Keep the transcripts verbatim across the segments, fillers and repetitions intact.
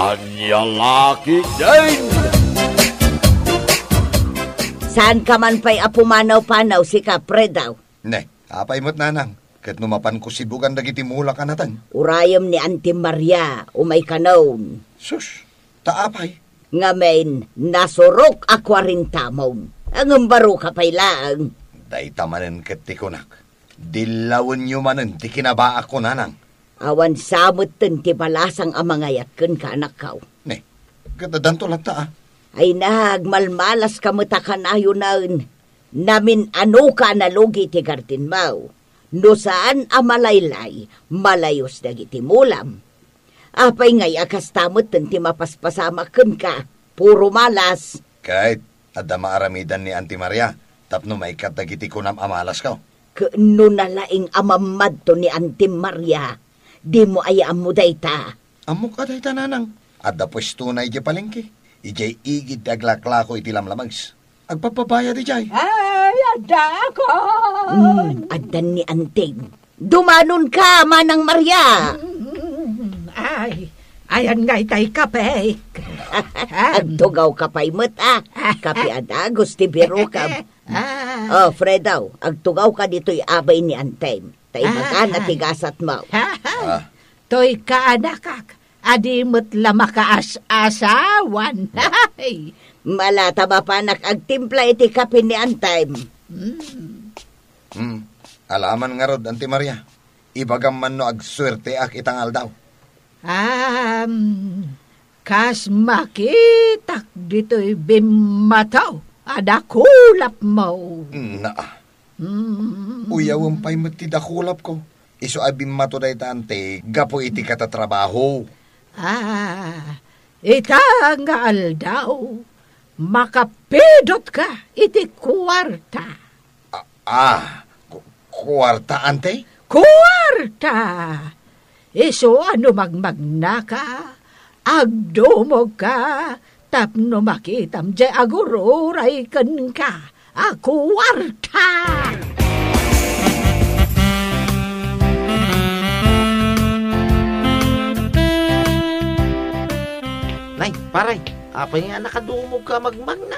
Ania la ketdin? Saanka man pay a pumanaw-panaw, sika, Fredo? Ne, apay met, nanang? Ket no mapanko sibugan dagiti mulak a naten? Urayem ni Auntie Maria, umay kanon. Sus, ta apay? Ngamin, nasurok a kuarentamon. Ngem baroka pay laeng. Dayta manen ket ti kunak. Dillawenyo manen ti kinabaakko, nanang. Awan sa metten ti balasang a mangayat kenka, anakko. Ne, ket addanto latta, a? Ay, nagmalmalaska met a kanayonen. Namin-anoka a nalugi ti gardenmo. No saan a malaylay, malayos dagiti mulam. Apay ngay a kasta metten ti mapaspasamak kenka? Puro malas. Ket adda maaramidan ni Auntie Maria tapno maikkat dagiti kunam a malasko? Ket no nalaing a mammadto ni Auntie Maria, dimo aya ammo dayta? Ammok a dayta, nanang. Adda puestona idiay palengke, idiay igid ti aglaklako iti lamlames. Agpagbabayad idiay. Ay, addaakon! Hmm, addan ni Anting. Dumanonka, Manang Maria! Mm, ay, ayan nga itay kapek. Agtugawka pay met, a. Kape a dagus ti birokam. Ah. O, Fredo, agtugawka ditoy abay ni Anting. Ta ibagana ti gasatmo. Ah. Toy kaanakak, a di met la makaas-asawan. Ay. Malata mapanak agtimpla iti kape ni Anting. Mm. Hmm. Alaman ngarud, Auntie Maria. Ibagam man no agsuerteak ita nga aldaw. Am, kas makitak ditoy bimmato a dakulapmo. Naa. Mm. Uyawem pay met ti dakulapko. Isu a bimmato dayta, Auntie, gapu iti katatrabaho. Ah, ita nga aldaw, makapidotka iti kuarta. A-, ah, ku-, kuarta, Auntie? Kuarta! Isu a no magmagnaka, agdumogka tapno makitam diay agur-uray kenka a kuarta! Nay, pare, apay nga nakadumogka a magmagna?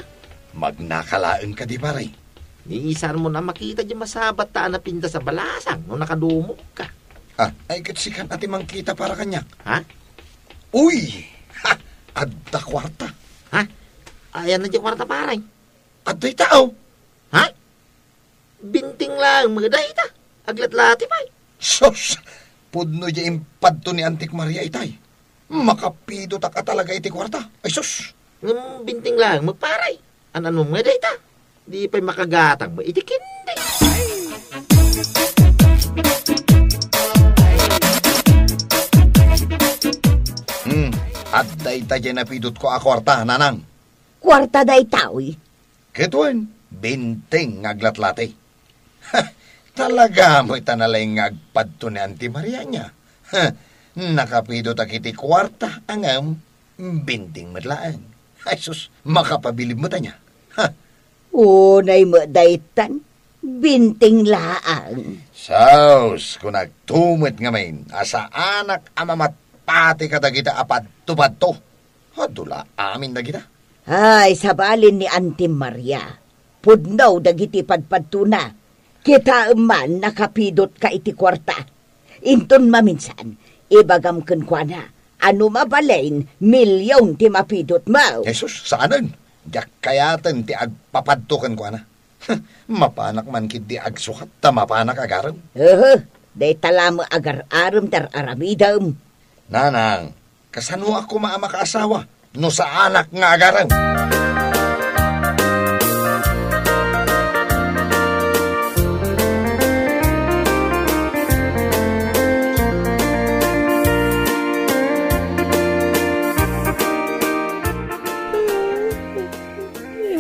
Magnaka laeng kadi, pare? Ni isanmo a makita diay masabat ta a napintas a balasang no nakadumogka. Ah, ay, ket sikan a ti mangkita para kaniak. Ha? Uy! Ha! Adda kuarta. Ha? Ayanna diay kuarta, pare? Adda ita, aw. Ha? Binting laeng met dayta. Aglatlati pay. Sus! Pudno diay impadto ni Antik Maria itay. Makapidotak a talaga iti kuarta. Ay, sus! Ngem binting laeng met, pare. An-annom nga dayta? Di pay makagatang met iti kindik. Hmm, adda ita diay napidotko a kuarta, nanang. Kuarta dayta, uy. Ket wen, binting nga aglatlati. Ha, talaga met a nalaing nga agpadto ni Auntie Maria ania. Ha, nakapidotak iti kuarta, ngem binting met laeng. Ay, sus, makapabilib met ania. Ha. Unay met daytan, binting laeng. Sus, kunakto met ngamin a saanak a mamatpati kadagita a padto-padto. Adu la amin dagita. Ay, sabali ni Auntie Maria. Pudno dagiti padpadtona. Kitaem man, nakapidotka iti kuarta. Inton maminsan, ibagam kenkuana a no mabalin, milion ti mapidotmo. Jesus, saanen. Diak kayaten ti agpapadto kenkuana. Mapanak man ketdi agsukat ta mapanak agarem. Ehe, dayta la met agar-arem ti ar-aramidem. Nanang, kasanoak koma a makaasawa no saanak nga agarem?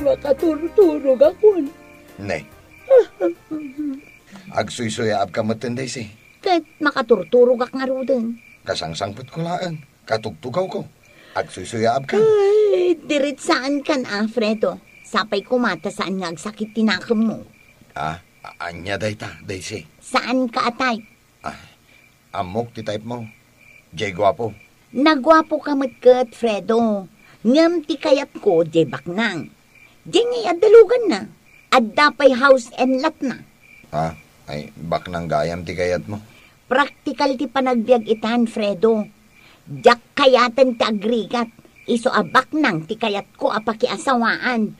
Makaturturogakon. Ne. Agsuysuyaabka metten, Daisy. Ket makaturturogak ngaruden. Kasangsangpetko laeng, katugtugawko. Agsuysuyaabka. Ay, diritsaankan, Alfredo. Sapay koma ta saan nga agsakit ti nakemmo. Ah, a-, ania dayta, Daisy? Saanka a type. Ah, ammok ti type mo. Jay guapo. Naguapoka met ket, Fredo, ngem ti kayatko, diay baknang. Diay ngay adda luganna. Adda pay house and lot na. Ha? Ay, baknang gayam ti kayatmo? Praktikal ti panagbiag itan, Fredo. Diak kayaten ti agrigat. Isu a baknang ti kayatko a pakiasawaan.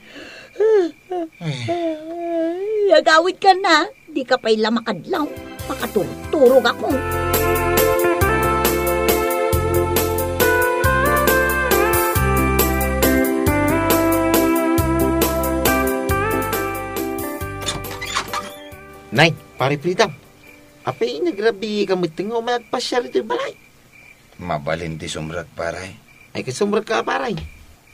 Ay, agawidka na. Dika pay la makadlaw. Makaturturogak. Nay, Pare Fredo. Apay, nagrabiika met nga umay agpasiar itoy balay? Mabalin ti sumrek, pare. Ay, ket sumrekka, pare.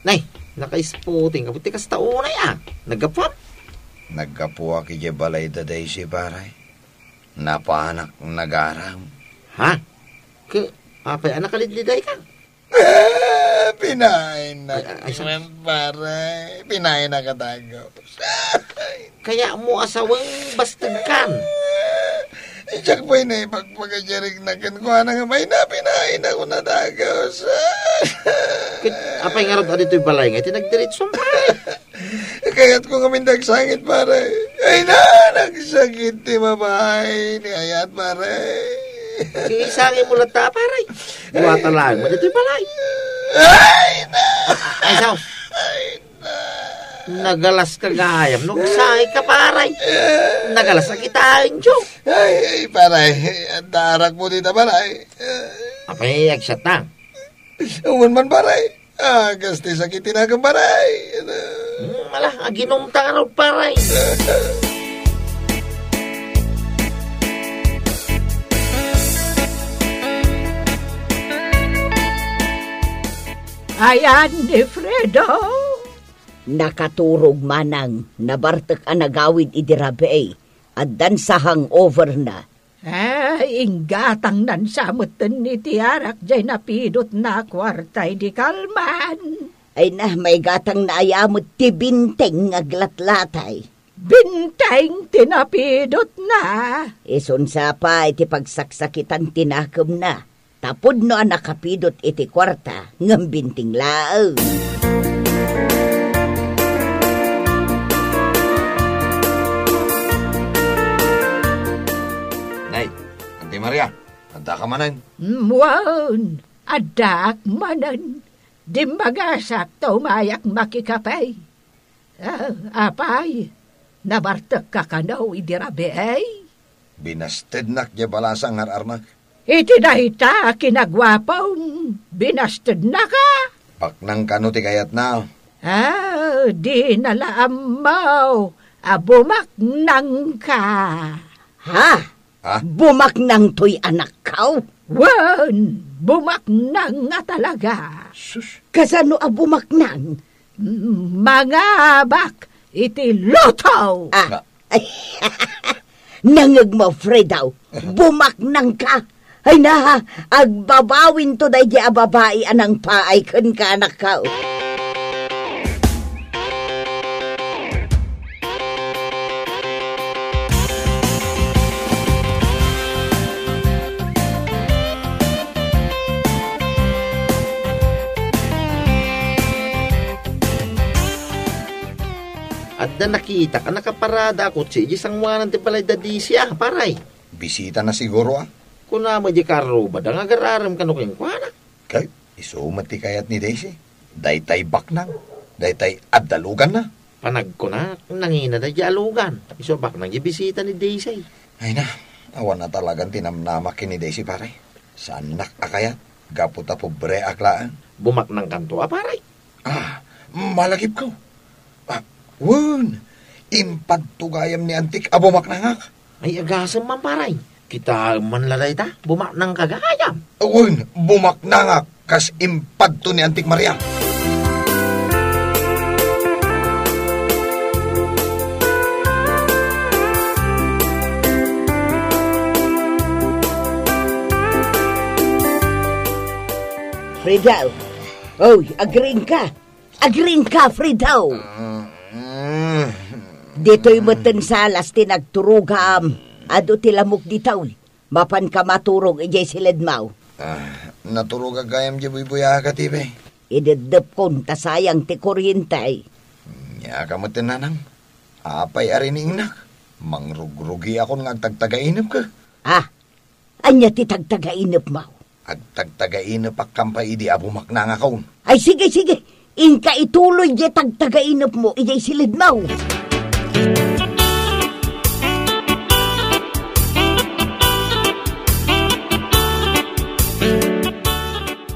Nay, nakaisputing ka ti kasta unay, a. Naggapuam? Naggapuak idiay balay da Daisy, pare. Napanak nagaram. Ha? Ke, apay a nakalidlidayka? Ah, pinaaynak Ay, ay, ay, sa- man, pare. Pinaaynak a dagus. Kayatmo a sawen, bastegkan. Diak pay naipagpakadiarigna kenkuana nga may napinaaynak a dagus. Ket apay ngarud a ditoy balay nga iti nagdiritsom, pare? Kayatko ngamin ti agsangit, pare. Ay na, nagsakit ti babai ni ayat, pare. Isangitmo latta, pare. Duata laeng met ditoy balay. Ay na! Ay, sao? Ay na! Nagalaska gayam no agsangitka, pare. Nagalaska kitaen, Joe. Ay, ay, pare. Adda arakmo dita, pare. Apay, agsiatta? Wen man, pare. Ah, kas ti sakit ti nakem, pare. Hmm, ala, aginumta ngarud, pare. Ayan ni Fredo. Nakaturog manang, nabartek a nagawid idi rabii. Addan sa hangover na. Eh, inggatangnan sa metten iti arak jay napidotna a kuarta idi kalman. Ay na, maigatangna aya met ti binteng nga aglatlatay. Binteng ti napidotna? Isun sa pay ti pagsaksakitan ti nakemna. Tapudno a nakapidot iti kuarta, ngem binteng laeng. Nay, Auntie Maria, addaka manen? Mm, wen, addaak manen. Dimmagasak ta umayak makikape. Ah, apay, nabartekka kano idi rabii? Binastednak diay balasang ar-arnak. Iti dayta a kinaguapom, binastednaka? Baknang kano ti kayatna? Ah, dina la ammo a bumaknangka. Ha? Ha? Bumaknang toy anakko? Wen, bumaknang nga talaga. Sus. Kasano a bumaknang? Mangabak iti lotto. Ah. Nangngegmo, Fredo. Bumaknangka. Ay na, agbabawinto daydi a babai a nangpaay kenka, anakko. Adda nakitak a nakaparada a kotse idiay sangoanan ti balay da Daisy, a, pare. Bisitana siguro, a. Kuna met diay karrubada nga agar-arem kano kenkuana. Ket isu met ti kayat ni Daisy. Daytay baknang. Daytay adda luganna. Panagkunak, nangina daydiay a lugan. Isu a baknang diay bisita ni Daisy. Ay na, awan a talagan ti namnamak ken ni Daisy, pare. Saannak a kayat, gapu ta pobreak laeng. Bumaknangkanto a, pare? Ah, malagipko. Ah, wen, impadto gayam ni antik a bumaknangak. Ay, agasem man, pare. Kitaem man la dayta, bumaknangka gayam. Wen, bumaknangak kas impadto ni Antik Maria. Fredo. Oy, agriingka. Agriingka, Fredo. Ditoy metten salas ti nagturogam. Adu ti lamok ditoy. Mapanka maturog idiay siledmo. Ah, naturogak gayam diay buybuyaak, Tipe. Ideddepkon ta sayang ti kuryente. Nia ka met, Nanang. Apay a riniingnak? Mangrugrugiakon nga agtagtagainepka. Ah, ania ti tagtagainepmo? Agtagtagainepakon pay idi a bumaknangakon. Ay, sige, sige. Inka ituloy diay tagtagainepmo idiay silidmo.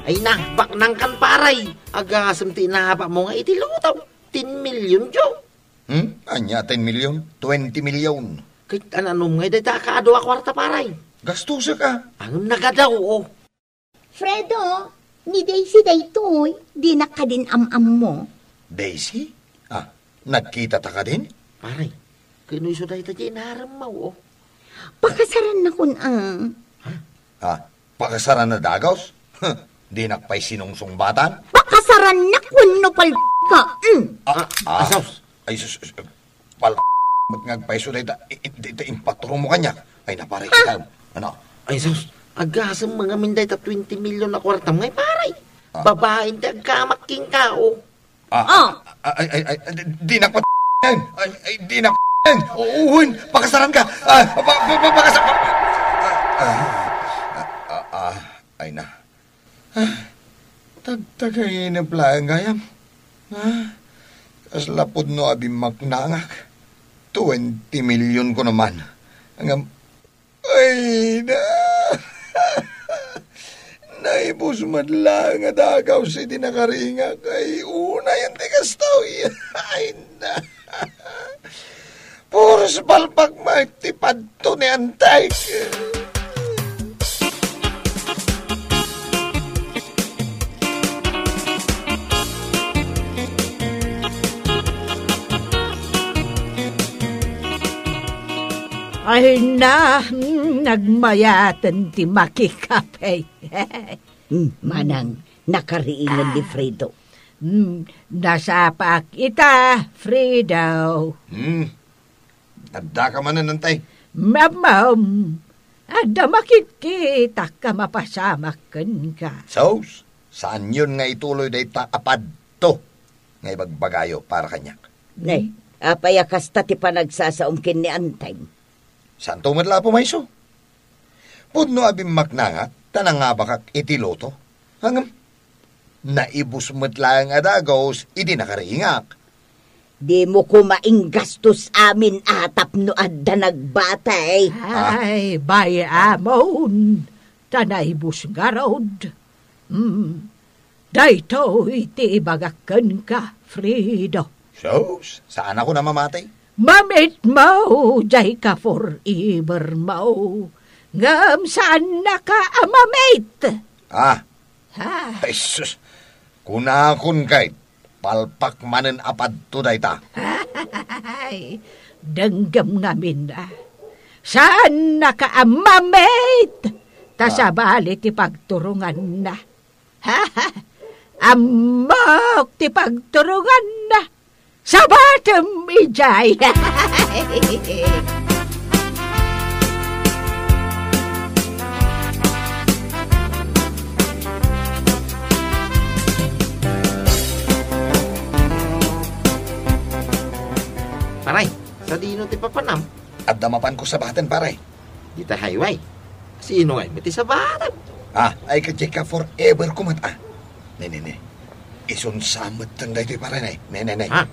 Ay na, baknangkan, pare. Agasem ti inabakmo nga iti loto. Ten million, Joe. Hmm? Ania, ten million? Twenty million. Ket ananom ngay dayta a kaadu a kuarta, pare? Gastusak a. Ngem nagadaw, o. Fredo, ni Daisy daytoy, dinak kadin am-ammo. Daisy? Ah, nagkitata kadin? Pare, ket no isu dayta ti inaremmo, o. Pakasarannakon a. Ha? Ah, pakasaran a dagus? Huh, dinak pay sinungsungbatan? Pakasarannak wenno palka? Mm. Ah, ah, ah. Ay, sus, sus, pal-, met nga agpayso dayta, i-, i-, dayta impaturongmo kaniak. Ay, na, pare, ikaw. Ano? Ay, sus, agasem ngamin dayta twenty million a kuartam ngay, pare. Ah. Babaen ti agkamak kenka, o. Ah, ah, ay, ay, ay, di-, dinak pa-, ay, ay, dinak pa-, uwin, pakasaran ka. Ah, pa-, pa-, pa-, pakasa-, ah, ah, ah, ah, ay na. Ah, tagtagainep laeng gayam. Ah, kasla pudno a bimmaknangak. Twenty million ko naman. Ngem, ay na! Naibus met laeng a dagus iti nakaringak. Ay, unay ti kastoy. Ay na! Puros palpak met ti padto ni Antek. Ay na, mm, nagmayaten ti makikape. Mm, manang, nakariingan ni Fredo. Mm, nasapaak ita, Fredo. Hmm. Addaka manen, Antay? Mamam, adda makitkitak a mapasamak kenka. Sus, saanyon nga ituloy dayta a padto nga ibagbagayo para kaniak. Ne, apay a kasta ti panagsasaom ken ni Antay? Saanto met la a pumayso? Pudno a bimmaknangak ta nangabakak iti loto. Ngem, naibus met laeng a dagus idi nakaringak. Dimo koma inggastos amin a tapno adda nagbatay. Ah. Ay, bay-amon, ta naibus ngarud. Hmm. Daytoy ti ibagak kenka, Fredo. Sus, saanakon a mamati? Mamitmo diay ka-forever mo. Ngem saannaka a mamit. Ah. Ha? Ay, sus. Kunakon kay, palpak manen a padto dayta. Ay, denggem ngamin a. Saannaka a mamit. Ta sabali ti pagturonganna. Ammok ti pagturonganna. Sabatem idiay. Paray, sadino ti papanam? Adda mapanko sabaten, pare. Dita highway. Sino ngay met ti sabatem? Ah, ay, ket diay ka-forever ko met, ah. Ne, ne, ne. Isun sa met daytoy, pare, ne. Ne, ne, ne. Ha?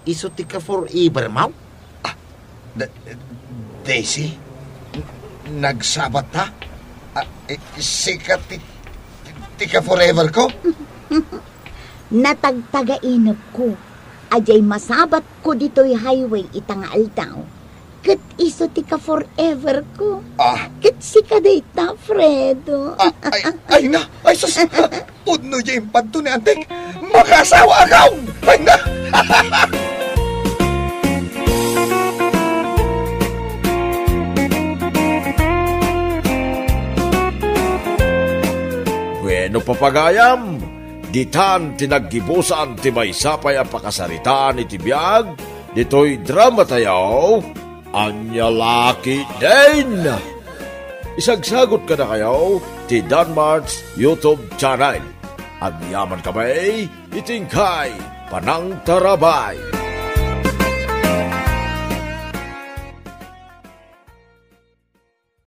Isu ti ka-forever mo? Ah, Da-, Daisy? N-, nagsabat ta? Ah, eh, sika ti, ti, ti ka-forever ko? Natagtagainepko a diay masabatko ditoy highway ita nga aldaw. Ket isu ti ka-forever ko. Ah. Ket sika dayta, Fredo. Ah, ay, ay na, ay sus. Pudno diay impadto ni Antik. Makaasawaakon. Ay na. Bueno, papagayam, ditan ti naggibusan ti maysa pay a pakasaritaan iti biag ditoy dramatayo, Ania La Ketdin. Isagsagot kadakayo ti Danmart's YouTube channel. Agyaman kami iti inkay panangtarabay.